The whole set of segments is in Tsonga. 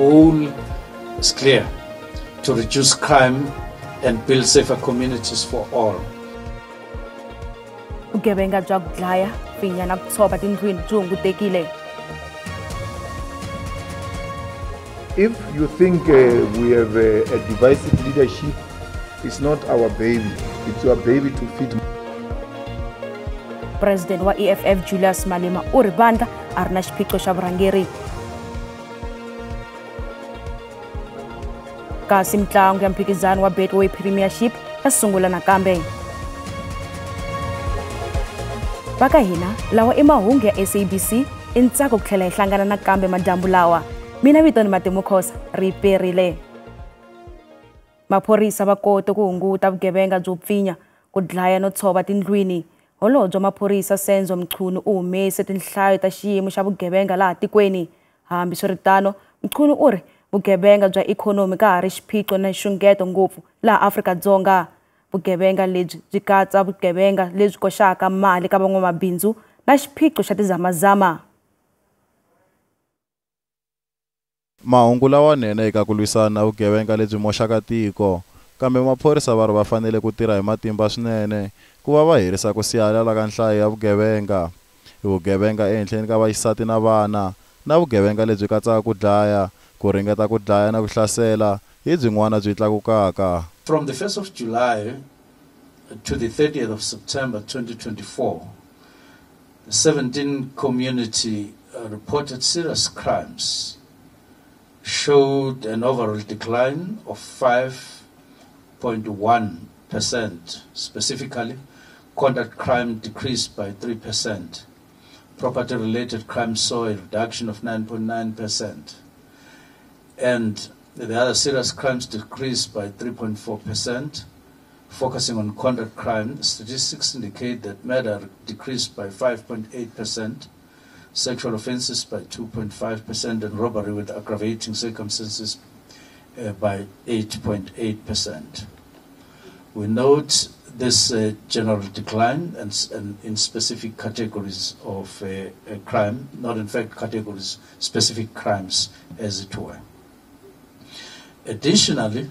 goal is clear: to reduce crime and build safer communities for all. Vugevenga bya ku dlaya, pfinya na ku tshova tindlwini byi hungutekile. If you think we have a divisive leadership, it's not our baby, it's your baby to feed. President wa EFF Julius Malema u ri vandla a ri na xiphiqo xa vurhangeri. Kasi mitlangu ya mphikizano wa Betway Premiership ya sungula nakambe. Va ka hina lawa i mahungu ya SABC, i ntsako ku tlhela hi hlangana nakambe madyambu lawa. Mina vito ni Matimu Khosa, ri perile. Maphorisa va kote ku hunguta vugevenga byo pfinya, ku dlaya no tshova tindlwini. Holobye wa maphorisa Senzo Mchunu u humese tinhlayo ta xiyimo xa vugevenga laha tikweni. Hambiswiritano, Mchunu u ri vugevenga bya ikhonomi ka ha ri xiphiqo na nxungeto ngopfu laha Afrika-Dzonga. Vugevenga lebyi byi katsa vugevenga lebyi koxaka mali ka van'wamabindzu na xiphiqo xa tizamazama. Mahungu lawanene eka ku lwisana na vugevenga lebyi moxaka tiko, kambe maphorisa va ri va fanele ku tirha hi matimba swinene ku va va herisa ku sihalala ka nhlayo ya vugevenga. Vugevenga ehenhleni ka vaxisati na vana na vugevenga lebyi katsaka ku dlaya, ku ringeta ku dlaya na ku hlasela hi byin'wana byi tlakukaka. From the 1st of July to the 30th of September 2024, 17 community reported serious crimes showed an overall decline of 5.1%. Specifically, conduct crime decreased by 3%. Property-related crime saw a reduction of 9.9%. And the other serious crimes decreased by 3.4%. Focusing on conduct crime, statistics indicate that murder decreased by 5.8%, sexual offenses by 2.5%, and robbery with aggravating circumstances by 8.8%. We note this general decline and in specific categories of crime, not in fact categories, specific crimes as it were. Additionally,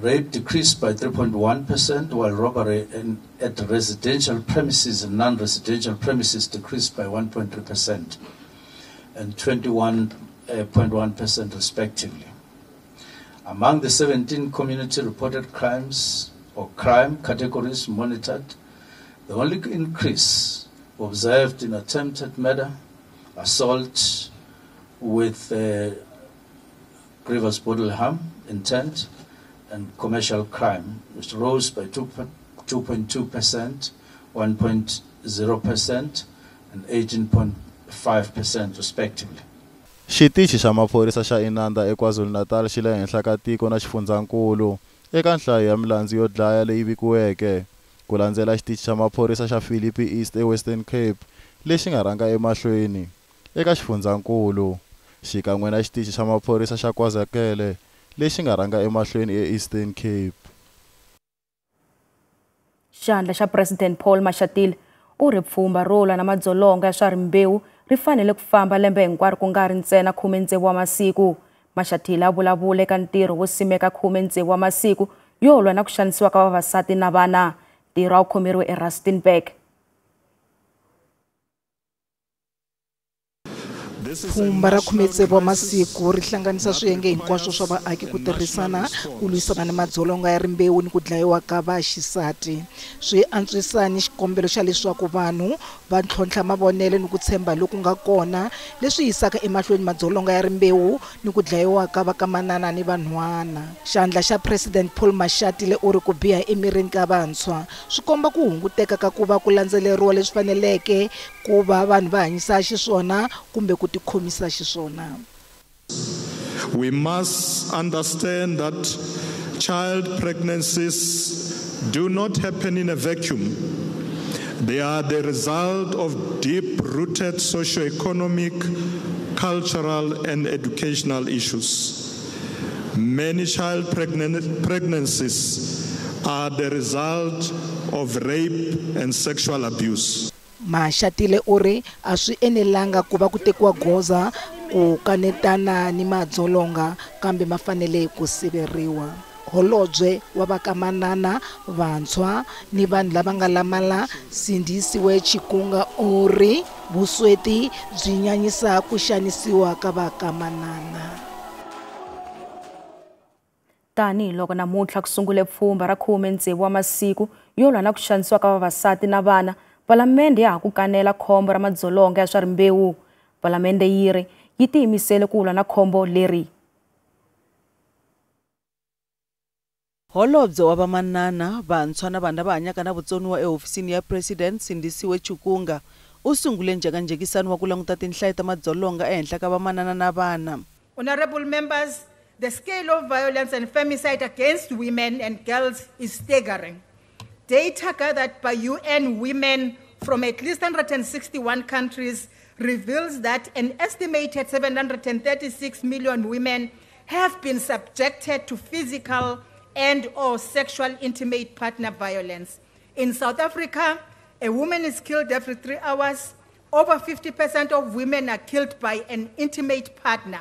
rape decreased by 3.1%, while robbery at residential premises and non-residential premises decreased by 1.3% and 21.1% respectively. Among the 17 community-reported crimes or crime categories monitored, the only increase observed in attempted murder, assault with grievous bodily harm intent, and commercial crime, which rose by 2.2%, 1.0%, and 18.5% respectively. Xitichi xa maphorisa xa Inanda eKwaZulu-Natal xi le henhla ka tiko na xifundzankulu eka nhlayo ya milandzu yo dlaya leyi vikiweke, ku landzela xitichi xa maphorisa xa Philippi East eWestern Cape lexi nga rhanga emahlweni eka xifundzankulu, xikan'we na xitichi xa maphorisa xa KwaZakele lexi nga rhanga emahlweni eEastern Cape. Xandla xa President Paul Mashatile u ri pfhumba ro lwa na madzolonga ya swa rimbewu ri fanele ku famba lembe hinkwaro ku nga ri ntsena 16 wa masiku. Mashatile a vulavula eka ntirho wo simeka 16 wa masiku yo lwa na ku xanisiwa ka vavasati na vana. Ntirho a wu khomeriwe eRustenburg. Pfhumba ra 16 wa masiku ri hlanganisa swiyenge hinkwaswo swa vaaki ku tirhisana ku lwisana ni madzolonga ya rimbewu ni ku dlayiwa ka vaxisati. Swi antswisa ni xikombelo xa leswaku vanhu va ntlhontlha mavonelo ni ku tshemba loku nga kona leswi yisaka emahlweni madzolonga ya rimbewu ni ku dlayiwa ka vakamanana ni vanhwana. Xandla xa President Paul Mashatile u ri ku biha emirini ka vantshwa swi komba ku hunguteka ka ku va ku landzeleriwa leswi faneleke ku va vanhu va hanyisa xiswona kumbe ku tikhomisa xiswona. We must understand that child pregnancies do not happen in a vacuum. They are the result of deep-rooted socio-economic, cultural, and educational issues. Many child pregnancies are the result of rape and sexual abuse. Mashatile u ri a swi enelanga ku va ku tekiwa goza ku kanetana ni madzolonga kambe ma fanele ku siveriwa. Holobye wa vakamanana, vantshwa ni vanhu lava nga lamala Sindisiwe Chikunga u ri vusweti byi nyanyisa ku xanisiwa ka vakamanana. Tanihi loko namuntlha ku sungule pfhumba ra 16 wa masiku yo lwa na ku xanisiwa ka vavasati na vana, Palamende ya ha ku kanela khombo ra madzolonga ya swa rimbewu. Palamende yi ri yi tiyimisele ku lwa na khombo leri. Holobye wa vamanana, vantshwa na vanhu lava hanyaka na vutsoniwa ehofisini ya President Sindisiwe Chikunga u sungule njhekanjhekisano wa ku languta tinhlayo ta madzolonga ehenhla ka vamanana na vana. Honorable members, the scale of violence and femicide against women and girls is staggering. Data gathered by UN Women from at least 161 countries reveals that an estimated 736 million women have been subjected to physical and or sexual intimate partner violence. In South Africa, a woman is killed every 3 hours. Over 50% of women are killed by an intimate partner.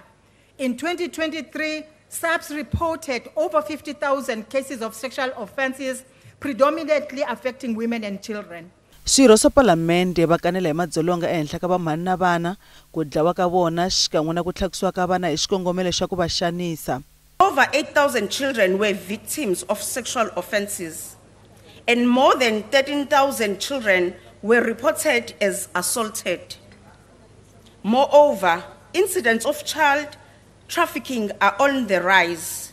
In 2023, SAPS reported over 50,000 cases of sexual offenses, predominantly affecting women and children. Swirho swa Palamende va kanela hi madzolonga ehenhla ka vamhani na vana, ku dlawa ka vona xikan'we na ku tlhakisiwa ka vana hi xikongomelo xa ku va xanisa. Over 8,000 children were victims of sexual offenses, and more than 13,000 children were reported as assaulted. Moreover, incidents of child trafficking are on the rise,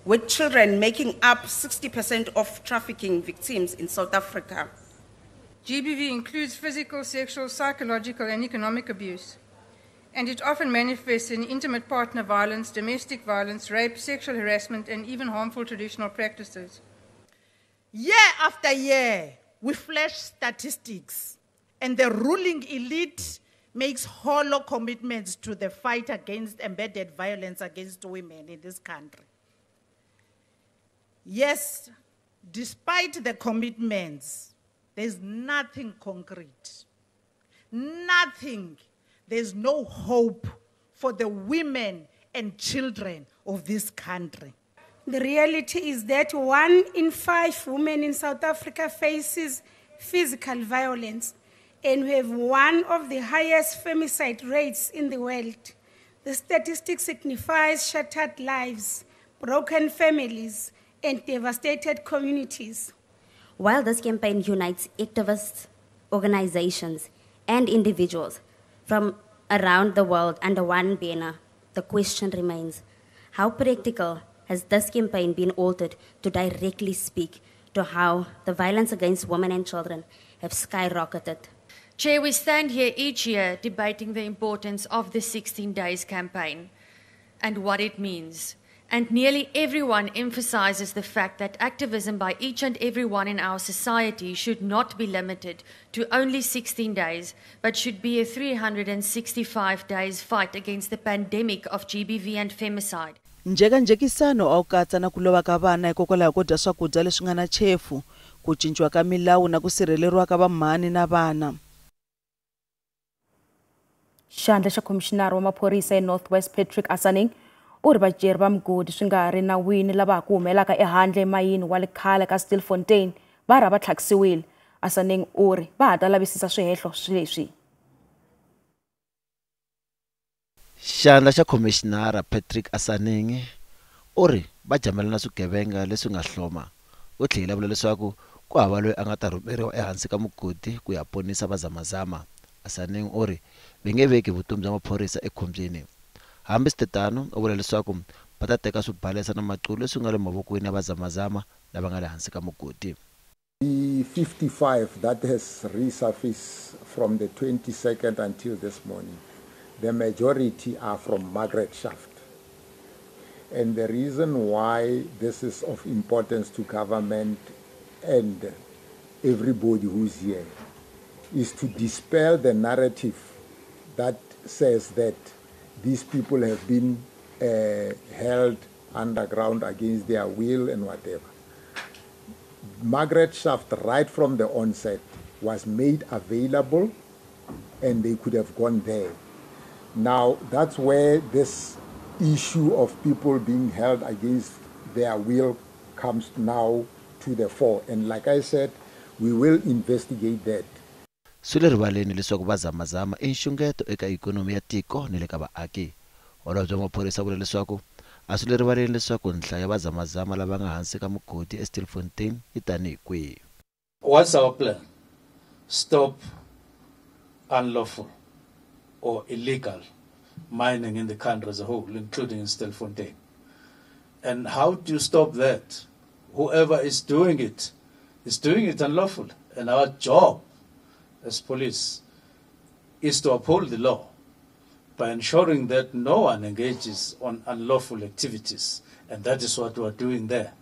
with children making up 60% of trafficking victims in South Africa. GBV includes physical, sexual, psychological, and economic abuse, and it often manifests in intimate partner violence, domestic violence, rape, sexual harassment, and even harmful traditional practices. Year after year, we flash statistics, and the ruling elite makes hollow commitments to the fight against embedded violence against women in this country. Yes, despite the commitments, there's nothing concrete. Nothing. There's no hope for the women and children of this country. The reality is that 1 in 5 women in South Africa faces physical violence, and we have one of the highest femicide rates in the world. The statistic signifies shattered lives, broken families, and devastated communities. While this campaign unites activists, organizations, and individuals from around the world under one banner, the question remains, how practical has this campaign been altered to directly speak to how the violence against women and children have skyrocketed? Chair, we stand here each year debating the importance of the 16 Days campaign and what it means. And nearly everyone emphasizes the fact that activism by each and every one in our society should not be limited to only 16 days, but should be a 365 days fight against the pandemic of GBV and femicide. Njhekanjhekisano a wu katsa na ku lova ka vana hikokwalaho ko dya swakudya leswi nga na chefu, ku cinciwa ka milawu na ku sirheleriwa ka vamhani na vana. Xandla xa khomixinara wa maphorisa eNorth West Patrick Asaneng u ri vaceri va migodi swi nga ri nawini lava ha ku humelaka ehandle emayini wa le khale ka Stilfontein va ra va tlhakisiwile. Asaneng u ri va ha ta lavisisa swihehlo leswi. Xandla xa khomixinara Patrick Asaneng u ri va jamela na swigevenga leswi nga hloma. U tlhela vula leswaku ku hava loyi a nga ta rhumeriwa ehansi ka mugodi ku ya ponisa vazamazama. Asaneng u ri va nge veki vutomi bya maphorisa ekhombyeni. Hambiswiritano u vula leswaku va ta teka swibalesa na maqulu leswi nga le mavokweni ya vazamazama lava nga le hansi ka mugodi. The 55 that has resurfaced from the 22nd until this morning, the majority are from Margaret Shaft. And the reason why this is of importance to government and everybody who's here is to dispel the narrative that says that these people have been held underground against their will and whatever. Margaret Shaft, right from the onset, was made available and they could have gone there. Now, that's where this issue of people being held against their will comes now to the fore. And like I said, we will investigate that. Swi le rivaleni leswaku vazamazama i nxungeto eka ikhonomi ya tiko ni le ka vaaki. Holobye wa maphorisa vula leswaku a swi le rivaleni leswaku nhlayo ya vazamazama lava nga hansi ka mugodi eStilfontein yi tanihi kwihi. What's our plan? Stop unlawful or illegal mining in the country as a whole, including in Stilfontein. And how do you stop that? Whoever is doing it is doing it unlawfully. And our job as police is to uphold the law by ensuring that no one engages on unlawful activities. And that is what we are doing there.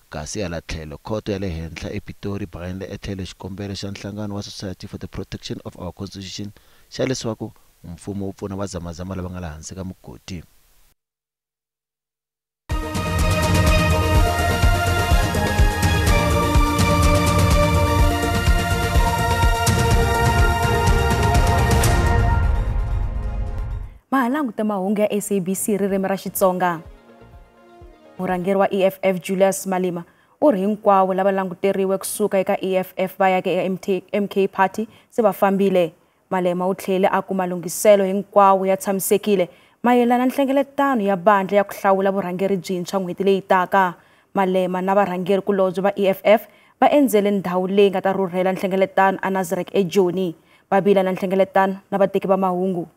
Kasi hala tlhelo khoto ya le henhla ePitori bakanyile etlhelo xikombelo xa nhlangano wa Society for the Protection of Our Constitution xa leswaku mfumo wu pfuna vazamazama lava nga le hansi ka mugodi. Mahalanguta mahungu ya SABC ririmi ra Xitsonga. Murhangeri wa EFF Julius Malema u ri hinkwavo lava languteriwe kusuka eka EFF va ya eka MK Party se va fambile. Malema u tlhele a kuma lunghiselo hinkwawo ya tshamisekile mayelana na nhlengeletano ya bandla ya ku hlawula vurhangeri byintshwa n'hweti leyi taka. Malema na varhangeri kulobye va EFF va endzele ndhawu leyi nga ta rhurhela nhlengeletano a Nasrec eJoni. Va vila na nhlengeletano na vateki va mahungu.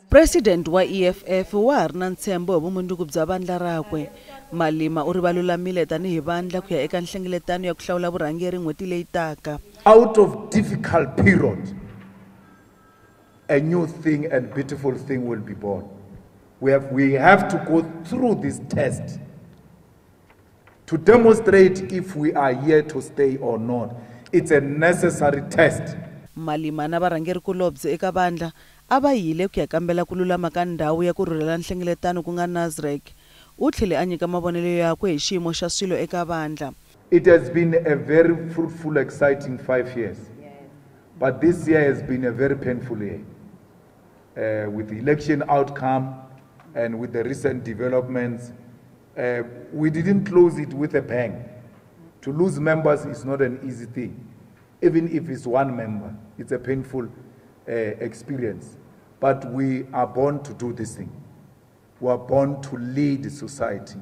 President wa EFF wa ha ri na ntshembo hi vumundzuku bya vandla rakwe. Malema u ri va lulamile tanihi vandla ku ya eka nhlengeletano ya ku hlawula vurhangeri n'hweti leyi taka. Out of difficult period, a new thing and beautiful thing will be born. We have to go through this test to demonstrate if we are here to stay or not. It's a necessary test. Malema na varhangeri kulobye eka vandla a va yile ku ya kambela ku lulama ka ndhawu ya ku rhurhela nhlengeletano ku nga Nasrec. U tlhele a nyika mavonelo yakwe hi xiyimo xa swilo eka vandla. It has been a very fruitful, exciting 5 years. But this year has been a very painful year. With the election outcome and with the recent developments, we didn't close it with a bang. To lose members is not an easy thing. Even if it's one member, it's a painful experience. But we are born to do this thing. We are born to lead society.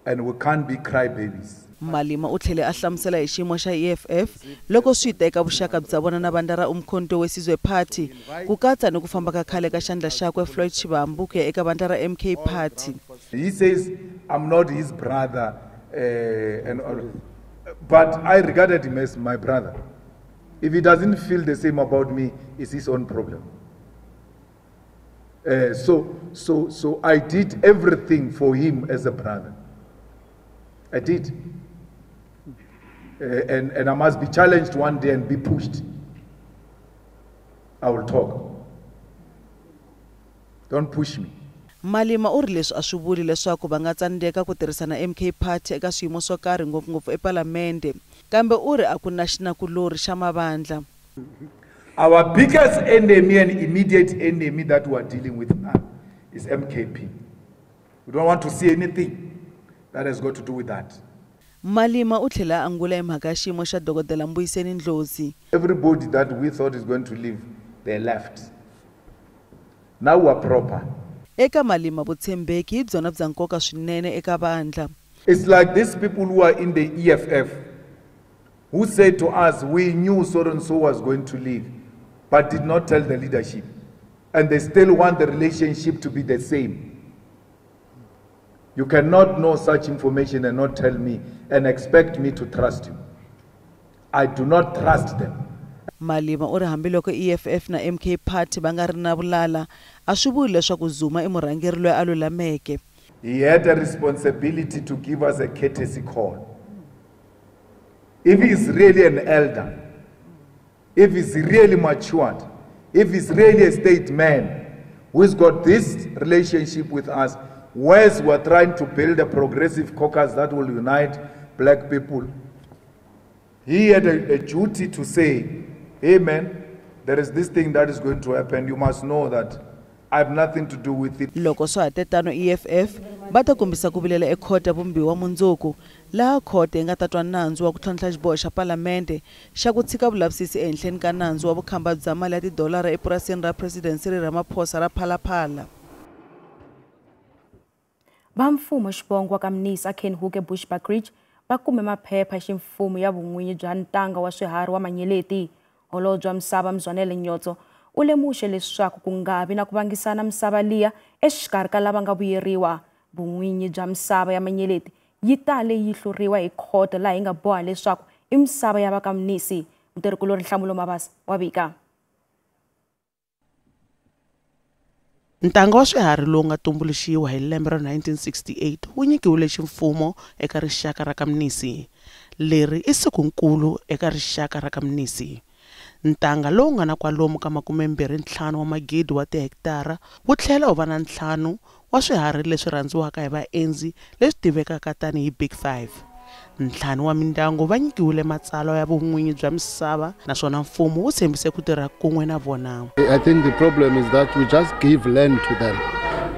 And we can't be crybabies. Malema u tlhele a hlamusela hi xiyimo xa EFF loko swi ta eka vuxaka bya vona na vandla ra Umkhonto we Sizwe Party ku katsa ni ku famba ka khale ka xandla xakwe Floyd Shivambu ku ya eka vandla ra MK Party. He says I'm not his brother, but I regarded him as my brother. If he doesn't feel the same about me, it's his own problem. So I did everything for him as a brother. I did. And I must be challenged one day and be pushed. I will talk. Don't push me. Malema u ri leswi a swi vuli leswaku va nga tsandzeka ku tirhisana MK Party eka swiyimo swo karhi ngopfungopfu epalamende, kambe u ri a ku na xinakulori xa mavandla. Our biggest enemy and immediate enemy that we are dealing with now is MKP. We don't want to see anything that has got to do with that. Malema u tlhela a angula hi mhaka ya xiyimo xa Dokodela Mbuyiseni Ndlozi. Everybody that we thought is going to leave, they left. Now we are proper. Eka Malema vutshembeki hi byona bya nkoka swinene eka vandla. It's like these people who are in the EFF who said to us, we knew so and so was going to leave, but did not tell the leadership. And they still want the relationship to be the same. You cannot know such information and not tell me and expect me to trust you. I do not trust them. Malema u ri hambiloko EFF na MK Party va nga ri na vulala, a swi vuli leswaku Zuma i murhangeri loyi a lulameke. He had a responsibility to give us a courtesy call. If he is really an elder, if he's really matured, if he's really a statesman who's got this relationship with us, whereas we're trying to build a progressive caucus that will unite black people, he had a duty to say, hey man, there is this thing that is going to happen, you must know that I have nothing to do with it. Loko swa ha tetano EFF va ta kombisa ku vilela ekhoto ya vumbiwa mundzuku, laha khoto yi nga ta twa nandzu wa ku tlhontlha xiboho xa palamende xa ku tshika vulavisisi ehenhleni ka nandzu wa vukhamba bya mali ya tidolara epurasini ra President Cyril Ramaphosa ra Phalaphala. Va mfumo xivongo wa ka Mnisi a Kenhook Bushbuckridge va kume maphepha ya ximfumo ya vun'winyi bya ntanga wa swiharhi wa Manyeleti. Holobye wa misava Mzwanele Nyotso u lemuxe leswaku ku nga vi na ku vangisana misava liya exikarhi ka lava nga vuyeriwa. Vun'winyi bya misava ya Manyeleti yi tale yi hluriwa hi khoto laha yi nga boha leswaku i misava ya va ka Mnisi. Mutirhikulori Nhlamulo Mabasa wa vika. Ntanga wa swiharhi lowu nga tumbuluxiwa hi lembe ra 1968 wu nyikiwile ximfumo eka rixaka ra ka Mnisi. Leri i sikunkulu eka rixaka ra ka Mnisi. Ntanga lowu nga na kwalomu ka 25 wa magidi wa tihektara wu tlhela wu va na 5 wa swiharhi leswi rhandziwaka hi vaendzi leswi tivekaka tanihi Big Five. 5 wa mindyangu va nyikiwile matsalwa ya vun'winyi bya misava naswona mfumo wu tshembise ku tirha kun'we na vona. I think the problem is that we just give land to them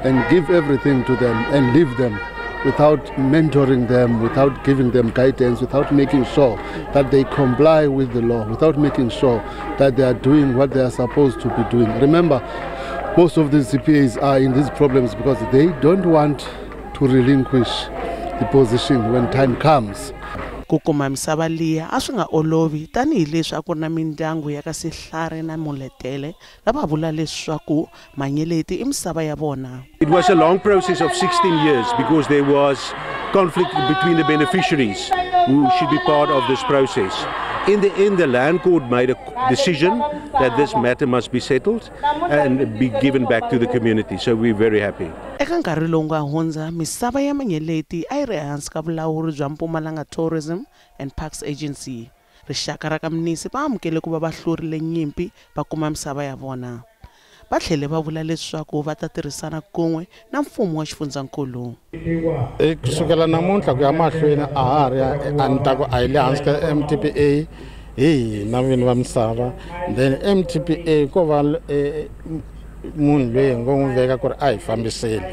and give everything to them and leave them without mentoring them, without giving them guidance, without making sure that they comply with the law, without making sure that they are doing what they are supposed to be doing. Remember, most of these CPAs are in these problems because they don't want to relinquish the position when time comes. Ku kuma misava liya a swi nga olovi tanihileswi a ku ri na mindyangu ya ka Sehlare na Muletele lava vula leswaku Manyeleti i misava ya vona. It was a long process of 16 years because there was conflict between the beneficiaries who should be part of this process. In the end, the land court made a decision that this matter must be settled and be given back to the community. So we're very happy. Eka nkarhi lowu nga hundza, misava ya Manyeleti a yi ri ehansi ka vulawuri bya Mpumalanga Tourism and Parks Agency. Rixaka ra ka Mnisi va amukele ku va va hlurile nyimpi va kuma misava ya vona. Va tlhele va vula leswaku va ta tirhisana kun'we na mfumo wa xifundzankulu. Kusukela namuntlha ku ya mahlweni a ha ri a ni ta ku a hi le hansi ka MTPA hi hina vini va misava, then MTPA ko va munhu loyi hi ngo n'wi veka ku ri a hi fambiseli,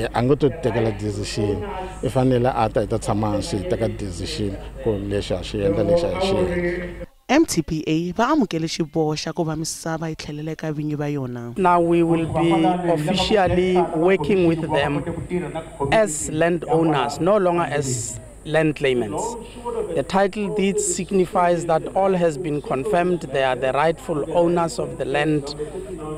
a ngo to tekela decision, i fanele a ta hi ta tshama hansi hi teka decision ku lexi a xi endla lexi a hi xi endla. MTPA va amukele xiboho xa ku va misava yi tlhelela eka vinyi va yona. Now we will be officially working with them as landowners, no longer as land claimants. The title deed signifies that all has been confirmed. They are the rightful owners of the land,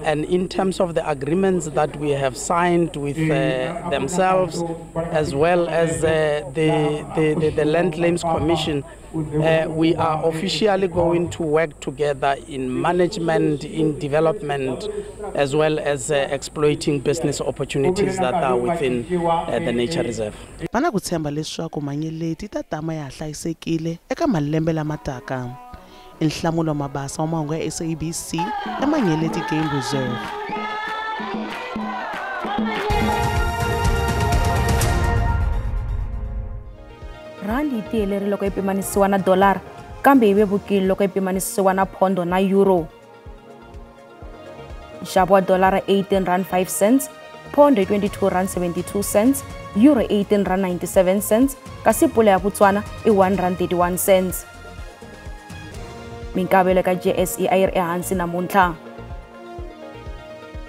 and in terms of the agreements that we have signed with themselves, as well as the Land Claims Commission, we are officially going to work together in management, in development, as well as exploiting business opportunities that are within the nature reserve. Va na ku tshemba leswaku Manyeleti ta tama ya hlayisekile eka malembe lama taka. Nhlamulo Mabasa wa mahungu ya SABC eManyeleti Game Reserve. Randi yi tiyelerile loko yi pimanisiwa na dolara, kambe yi vevukile loko yi pimanisiwa na pondo na euro. Nxavo wa dolara R18.05, pondo R22.72, euro R18.97, kasi pula ya Botswana i R1.31. Minkavelo eka JSE a yi ri ehansi namuntlha.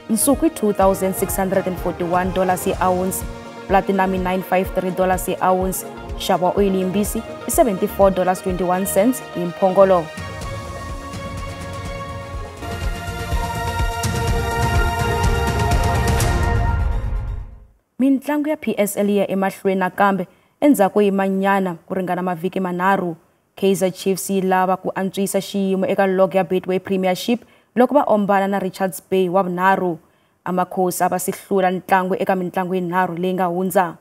Nsuku i $2,641 hi ounce, platinum i $953 hi ounce, nxavo wa oyili yimbisi i $74.21 hi mphongolo. Mintlangu ya PSL ya emahlweni nakambe endzhaku yimanyana ku ringana mavhiki manharhu. Kaizer Chiefs yi lava ku antswisa xiyimo eka log ya Betway Premiership loko va ombana na Richards Bay wa vunharhu. Amakhosi a va si hlula ntlangu eka mintlangu yinharhu leyi nga hundza.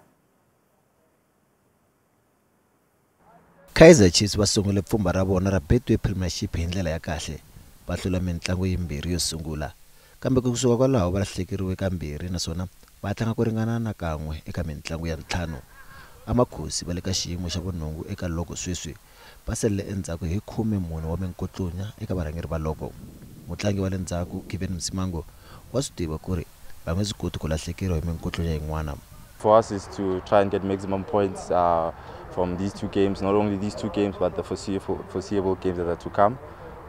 Kaizer Chiefs va sungule pfhumba ra vona ra Betway Premiership hi ndlela ya kahle, va hlula mintlangu yimbirhi yo sungula, kambe kusuka kwalaho va lahlekeriwe kambirhi naswona va tlanga ku ringana na kan'we eka mintlangu ya ntlhanu. Amakhosi va le ka xiyimo xa vunhungu eka logo sweswi, va salele endzhaku hi 14 wa minkutlunya eka varhangeri va logo. Mutlangi wa le ndzhaku Given Msimango wa swi tiva ku ri va nge swi koti ku lahlekeriwa hi minkutlunya yin'wana. For us is to try and get maximum points from these 2 games, not only these 2 games but the foreseeable games that are to come.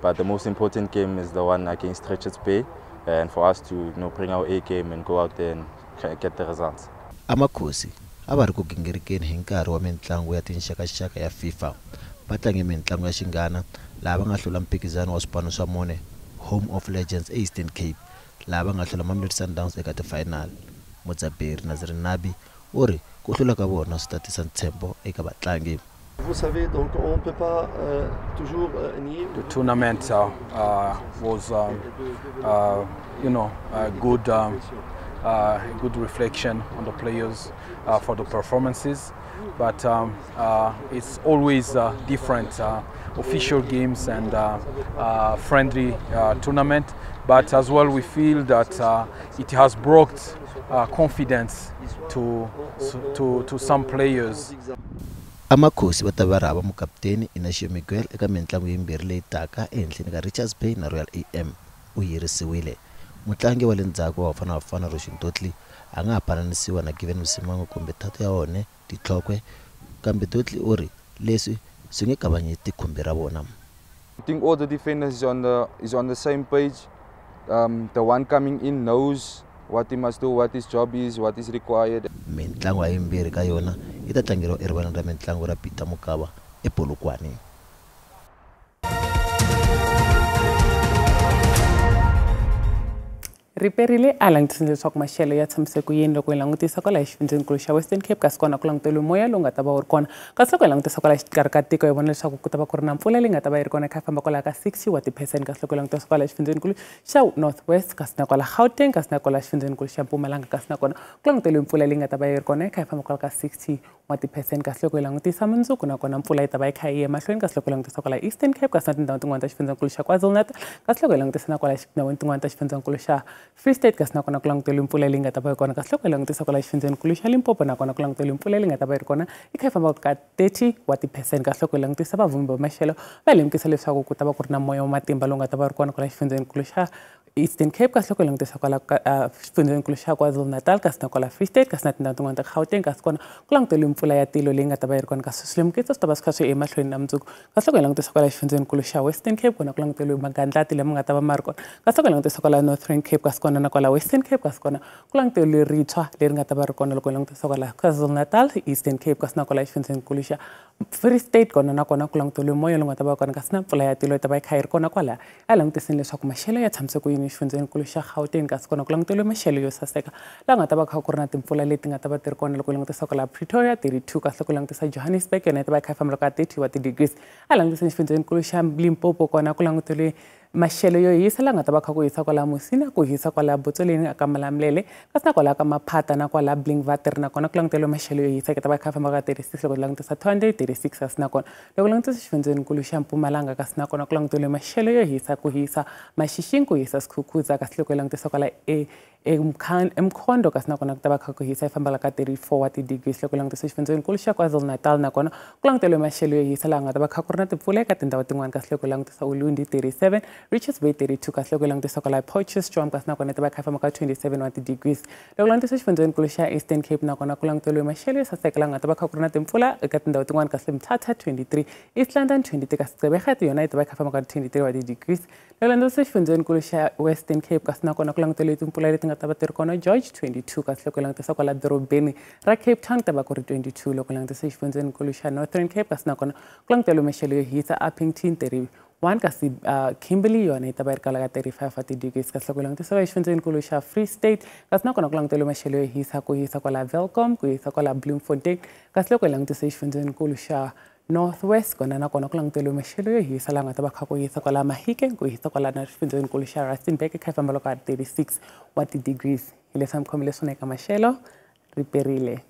But the most important game is the one against Richards Bay, and for us to bring our A game and go out there and get the results. Amakhosi a va ri ku gingirikeni hi nkarhi wa mintlangu ya tinxakaxaka ya FIFA. Va tlange mintlangu ya xinghana laha va nga hlula mphikizano wa swipano swa mune Home of Legends Eastern Cape, laha va nga hlula Mamelodi Sundowns eka ti-final. Mudzaberi Nazir Nabi u ri ku hlula ka vona swi tatisa ntshembo eka vatlangi. Vous savez, donc on ne peut pas toujours nier. The tournament was, a good reflection on the players for the performances, but it's always different official games and friendly tournament. But as well, we feel that it has brought confidence to some players. Amakhosi va ta va rhava mukaputeni Inacio Miguel eka mintlangu yimbirhi leyi taka ehenhleni ka Richards Bay na Royal AM u yirisiwile. Mutlangi wa le ndzhaku wa Bafana Bafana Rushwin Dortley a nga ha pananisiwa na Given Msimango kumbe tata ya wona Ditlhokwe, kambe Dortley u ri leswi swi nge kavanyeti khumbi ra vona. I think all the defenders is on the same page. The one coming in knows what he must do, what his job is, what is required. Mintlangu yimbirhi ka yona yi ta tlangeriwa erivaleni ra mintlangu ra Peter Mokaba ePolokwane. Riperile a langutisile leswaku maxelo ya tshamise ku yini loko hi langutisa kwala xifundzhenikulu xa Western Cape, kasi kona ku languteriwe moya lowu nga ta va wu ri kona. Kasi loko hi langutisa kwala xikarhi ka tiko hi vona leswaku ku ta va ku ri na mpfula leyi nga ta va yi ri kona yi kha yi famba kwala ka 60 wa ti-percent, kasi loko hi langutisa kwala xifundzhenikulu xa North West, kasi na kwala Gauteng, kasi na kwala xifundzhenikulu xa Mpumalanga, kasi na kona ku languteriwe mpfula leyi nga ta va yi ri kona yi kha yi famba kwala ka 60 wa ti-percent. Kasi loko hi langutisa mundzuku na kona mpfula yi ta va yi kha yi ya emahlweni, kasi loko hi langutisa kwala Eastern Cape, kasi na tindhawu tin'wana ta xifundzhenikulu xa KwaZulu-Natal, kasi loko hi langutisa na kwala tindhawini tin'wana ta xifundzhenikulu xa Free State, kasi na kona ku languteriwe mpfula leyi nga ta va yi kona. Kasi loko hi langutisa kwala xifundzhenikulu xa Limpopo, na kona ku languteriwe mpfula leyi nga ta va yi ri kona yi kha yi famba ka 30 wa ti-percent. Kasi loko hi langutisa vavhumbi va maxelo va lemukisa leswaku ku ta va ku ri na moya wa matimba lowu nga ta va ri kona kwala xifundzhenikulu xa Eastern Cape, kasi loko hi langutisa kwala xifundzhenikulu xa KwaZulu-Natal, kasi na kwala Free State, kasi na tindhawu tin'wana ta Gauteng, kasi kona ku languteriwe mpfula ya tilo leyi nga ta va yi ri kona. Kasi swilemukiso swi ta va swi kha swi emahlweni na mundzuku. Kasi loko hi langutisa kwala xifundzhenikulu xa Western Cape, kona ku languteriwe magandlati lama nga ta va ma ri kona. Kasi loko hi langutisa kwala Northern Cape, kasi kona na kwala Western Cape, kasi kona ku languteriwe ritshwa leri nga ta va ri kona loko hi langutisa kwala KwaZulu-Natal, Eastern Cape, kasi na kwala xifundzhenikulu xa Free State, kona na kona ku languteriwe moya lowu nga ta va kona, kasi na mpfula ya tilo yi ta va yi kha yi ri kona kwala. A langutiseni leswaku maxelo ya tshamise ku yini xifundzhenikulu xa Gauteng, kasi kona ku languteriwe maxelo yo saseka laha nga ta va kha ku ri na timpfula leti nga ta va ti ri kona loko hi langutisa kwala Pretoria 32, kasi loko hi langutisa Johannesburg yona yi ta va yi kha yi famba ka 30 wa ti-degrees. A langutiseni xifundzhenikulu xa Limpopo, kona ku languteriwe maxelo yo hisa laha nga ta va kha ku hisa kwala Musina, ku hisa kwala Botsoleni ka Malamulele, kasi na kwala ka Maphata na kwala Blinkwater, na kona ku languteriwe maxelo yo hisa yi ta va yi kha yi famba ka 36 loko hi langutisa 236, kasi na kona loko langutisa xifundzhenikulu xa Mpumalanga, kasi na kona ku languteriwe maxelo yo hisa, ku hisa Maxixing, ku hisa Skhukhuza, kasi loko hi langutisa kwala eMkhondo, kasi na kona ku ta va kha ku hisa yi famba ka 34 wa ti-degrees. Loko langutisa xifundzhenikulu xa KwaZulu-Natal, na kona ku languteriwe maxelo yo hisa laha nga ta va kha ku ri na timpfula eka tindhawu tin'wana, kasi loko langutisa Ulundi 37, Richards Bay 32, kasi loko langutisa kwala Potchefstroom, kasi na kona yi ta va kha yi famba ka 27 wa ti-degrees. Loko langutisa xifundzhenikulu xa Eastern Cape, na kona ku languteriwe maxelo yo saseka laha nga ta va kha ku ri na timpfula eka tindhawu tin'wana, kasi Mthatha 23, East London 23, kasi Gqeberha yona yi ta va yi kha yi famba ka 23 wa ti-degrees. Loko langutisa xifundzhenikulu xa Western Cape, kasi na kona ku languteriwe timpfula leti nga ta va ti ri kona George 22, kasi loko langutisa kwala dorobeni ra Cape Town ta va ku ri 22. Loko langutisa xifundzhenikulu xa Northern Cape, kasi na kona ku languteriwe maxelo yo hisa Upington 31, kasi Kimberley yona yi ta va yi ri kwala ka 35 wa ti-degrees. Kasi loko langutisa xifundzhenikulu xa Free State, kasi na kona ku languteriwe maxelo yo hisa, ku hisa kwala Welkom, ku hisa kwala Bloemfontein. Kasi loko hi langutisa xifundzhenikulu xa North West, kona na kona ku languteriwe maxelo yo hisa laha nga ta va kha ku hisa kwala Mahikeng, ku hisa kwala na xifundzhenikulu xa Rustenburg kha yi famba loko ka 36 wa ti-degrees. Hi leswi mi khomile swona eka maxelo, riperile.